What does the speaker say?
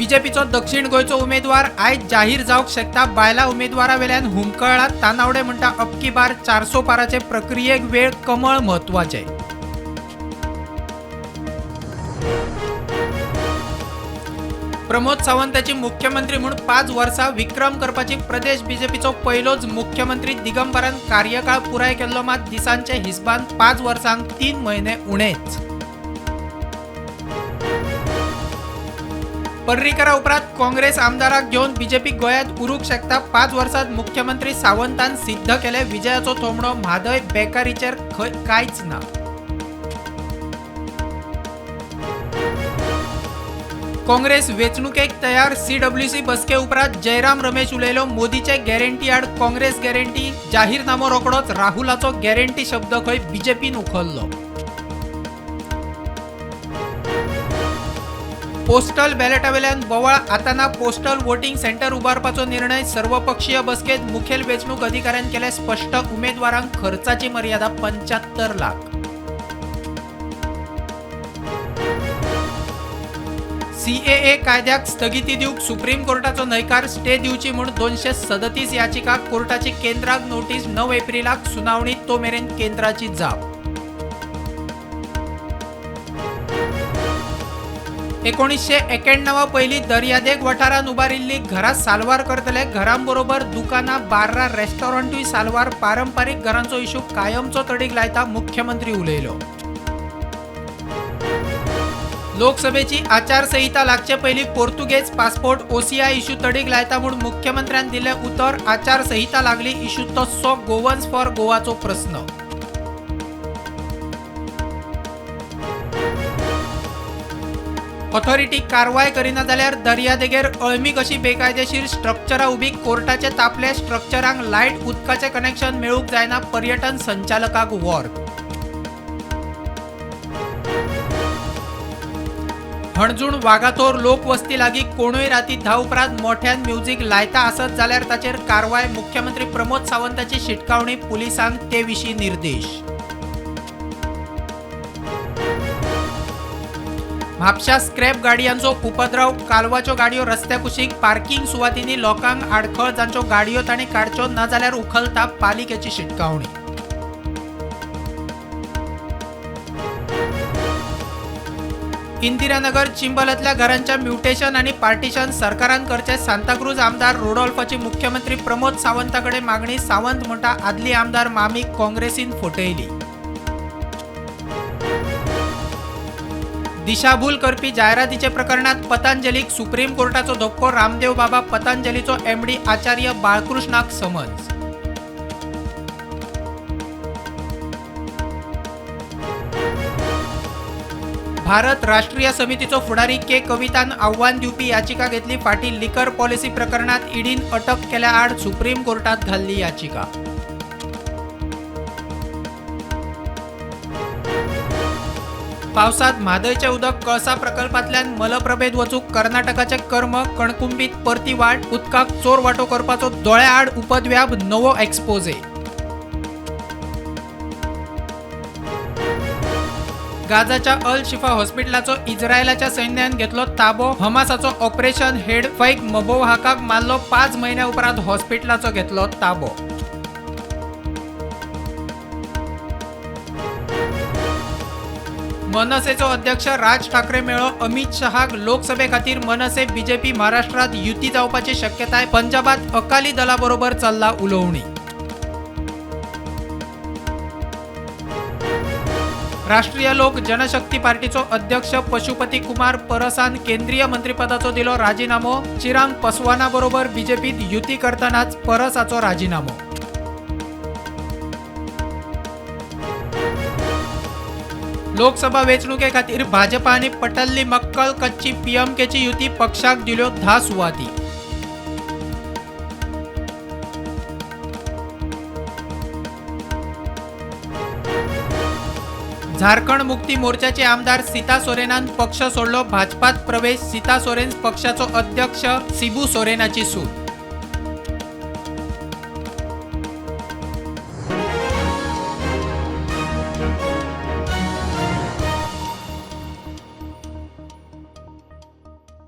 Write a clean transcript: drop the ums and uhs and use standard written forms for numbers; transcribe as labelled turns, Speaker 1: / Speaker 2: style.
Speaker 1: बीजेपीचो दक्षिण गोंयचो उमेदवार आयज जाहीर जावंक शकता. बायला उमेदवारा वेल्यान हुमकळ्ळा. तानावडे म्हणटा अबकी बार 400 पाराचे प्रक्रियेक वेळ कमळ म्हत्वाचें. प्रमोद सावंताची मुख्यमंत्री म्हूण 5 वर्सां विक्रम करपाची प्रदेश बीजेपीचो पयलोच मुख्यमंत्री दिगंबरान कार्यकाळ पुराय केल्लो, मात दिसांचे हिसबान 5 वर्सांक 3 म्हयने उणेच. पर्रीकरा उपरांत काँग्रेस आमदाराक घेवन बीजेपी गोंयांत उरूंक शकता. 5 वर्सांत मुख्यमंत्री सावंतान सिद्ध केले विजयाचो थोमणो. म्हादय बेकारीचेर खंय कांयच ना. काँग्रेस वेंचणुकेक तयार. सीडब्ल्यूसी बसके उपरांत जयराम रमेश उलयलो. मोदीचे गॅरंटी आड काँग्रेस गॅरंटी. जाहीरनामो रोखडोच. राहुलाचो गॅरंटी शब्द खंय बीजेपीन उखल्लो. पोस्टल बॅलेटावेल्यान बोवाळ. आतां ना पोस्टल वोटिंग सेंटर उबारपाचो निर्णय. सर्वपक्षीय बसकेत मुखेल वेंचणूक अधिकाऱ्यान केले स्पश्ट. उमेदवारांक खर्चाची मर्यादा 75 लाख. सीएए कायद्याक स्थगिती दिवंक सुप्रीम कोर्टाचो न्हयकार. स्टे दिवची म्हूण 237 याचिका. कोर्टाची केंद्राक नोटीस. 9 एप्रिलाक सुनावणी, तो मेरेन केंद्राची जाप. 1991 पयलीं दर्यादेग वाठारांत उबारिल्लीं घरां साल्वार करतले. घरांबरोबर दुकानां, बार्रां, रेस्टॉरंटूय साल्वार. पारंपारीक घरांचो इशू कायमचो तडीक लायता, मुख्यमंत्री उलयलो. लोकसभेची आचारसंहिता लागचे पयलीं पोर्तुगेज पासपोर्ट ओसीआय इशू तडीक लायता म्हूण मुख्यमंत्र्यान दिलें उतर. आचारसंहिता लागली, इशू तस्सो. गोवन्स फॉर गोवाचो प्रस्न. ऑथॉरिटी कारवाय करिना जाल्यार दर्यादेगेर अळमी कशी बेकायदेशीर स्ट्रक्चरां उबी. कोर्टाचे तापले. स्ट्रक्चरांक लायट उदकाचें कनेक्शन मेळूंक जायना. पर्यटन संचालकाक वॉर्ग. हणजूण वागातोर लोकवस्ती लागीं कोणूय राती 10 उपरांत मोठ्यान म्युझिक लायता आसत जाल्यार ताचेर कारवाय. मुख्यमंत्री प्रमोद सावंताची शिटकावणी. पुलिसांक ते विशीं निर्देश. म्हापशा स्क्रॅप गाडयांचो उपद्रव. कालवाच्यो गाडयो रस्त्या कुशीक पार्किंग सुवातींनी लोकांक आडखळ. जांच्यो गाडयो तांणी काडच्यो, ना जाल्यार उखलता. पालिकेची शिटकावणी. इंदिरानगर चिंबलांतल्या घरांच्या म्युटेशन आनी पार्टिशन सरकारान करचें. सांताक्रूज आमदार रोडोल्फाची मुख्यमंत्री प्रमोद सावंता कडेन मागणी. सावंत म्हणटा आदली आमदार मामी काँग्रेसीन फटयली. दिशाभूल करपी जायरातीचे प्रकरणात पतंजलीक सुप्रीम कोर्टाचो धपको. रामदेव बाबा पतंजलीचो एमडी आचार्य बाळकृष्णाक समन्स. भारत राष्ट्रीय समितीचो फुडारी के कवितान आव्हान दिवपी याचिका घेतली फाटीं. लिकर पॉलिसी प्रकरणात ईडीन अटक केल्या आड सुप्रीम कोर्टात घाल्ली याचिका. पावसात म्हादयचें उदक कळसा प्रकल्पांतल्यान मलप्रभेंत वचूंक कर्नाटकाचें कर्म. कणकुंबीत परती वाट. उदकाक चोर वांटो करपाचो दोळ्याआड उपद्व्याप. नवो एक्सपोजे. गाझाच्या अल शिफा हॉस्पिटलाचो इस्रायलाच्या सैन्यान घेतलो ताबो. हमासाचो ऑपरेशन हेड फैक मबोहाकाक मारलो. 5 म्हयन्या उपरांत हॉस्पिटलाचो घेतलो ताबो. मनसेचो अध्यक्ष राज ठाकरे मेळ्ळो अमित शहाक. लोकसभे खातीर मनसे बीजेपी महाराष्ट्रात युती जावपाची शक्यताय. पंजाबात अकाली दलाबरोबर चल्ला उलोवणी. राष्ट्रीय लोक जनशक्ती पार्टीचो अध्यक्ष पशुपती कुमार परसान केंद्रीय मंत्रीपदाचो दिलो राजीनामो. चिराग पासवाना बरोबर बीजेपीत युती करतनाच परसाचो राजीनामो. लोकसभा वेंचणुके खातीर भाजपा आनी पटल्ली मक्कल कच्ची पीएमकेची युती. पक्षाक दिल्यो 10 सुवाती. झारखंड मुक्ती मोर्चाचे आमदार सीता सोरेनान पक्ष सोडलो. भाजपात प्रवेश. सीता सोरेन पक्षाचो अध्यक्ष सिबू सोरेनाची सून.